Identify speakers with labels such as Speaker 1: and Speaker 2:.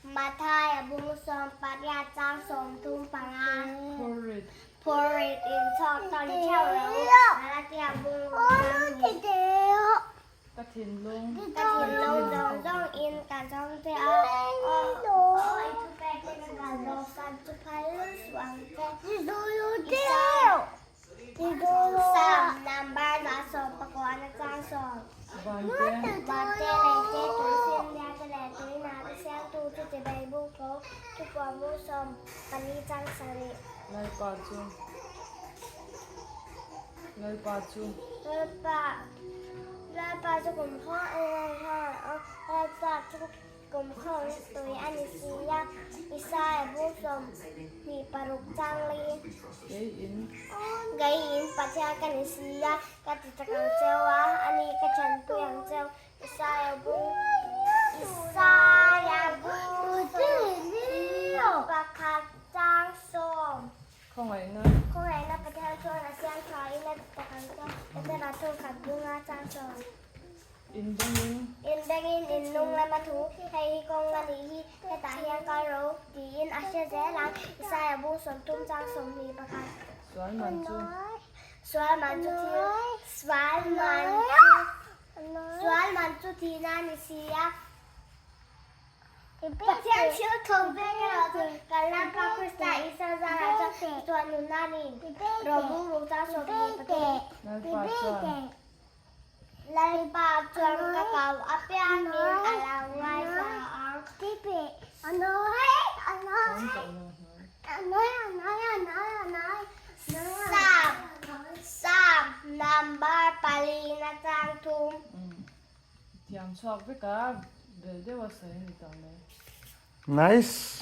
Speaker 1: Mathaia bung 18 chang 35.
Speaker 2: Phurrit.
Speaker 1: Phurrit in chhawk tawn theuh lo Galatia bung ruk chang hnih.
Speaker 2: Ka thinlung.
Speaker 1: Ka thinlung zawng zawng in ka zawng che a, aw i thupek te ka kal bo san chu phal suh ang che. Psalm number 119 na chang sawm.
Speaker 2: Vante.
Speaker 1: Vante leite tui finria te leh tui hna te siamtu chu chibai buk tho thupuan bu 14 chang 7.
Speaker 2: Lalpa chu. Lalpa chu.
Speaker 1: Lalpa Lalpa chu kum khaw Lalpa chu kum khaw tui a ni si a, Isaia bu 26 chang li.
Speaker 2: Kei in.
Speaker 1: Kei in Pathian ka ni si a, ka ti tak ang cheu a, ani ka chanpui ang cheu. Isaia bu Isaia bu 21 chang 10.
Speaker 2: Khawngaihna.
Speaker 1: Khawngaihna Pathian chuan a siam tha in a ti tak ang chuan Pathian ah thung khat bunga chang sawm.
Speaker 2: Indangin.
Speaker 1: Indangin in nung lama thu, hei hi kawng a nih hi, hetah hian kal ro tiin a hre zel ang. Isaia bung 30 chang 21.
Speaker 2: Sual man chu.
Speaker 1: Sual man chu thil, sual man chu, sual man chu thihna a ni si a. Pathian thil tho vek erawh chu kan Lalpa Krista Isua zarah chuan chhuah nunna a ni. Rawhbung ruk chang 23.
Speaker 2: Lalpa chuan.
Speaker 1: Lalpa chuan ka kau apiangin a lo ngaithla ang. Psalm Psalm number 4 na chang 3.
Speaker 2: Thiam chhuak vek a, bel deuh a sawi a ni ta mai.
Speaker 3: Nice.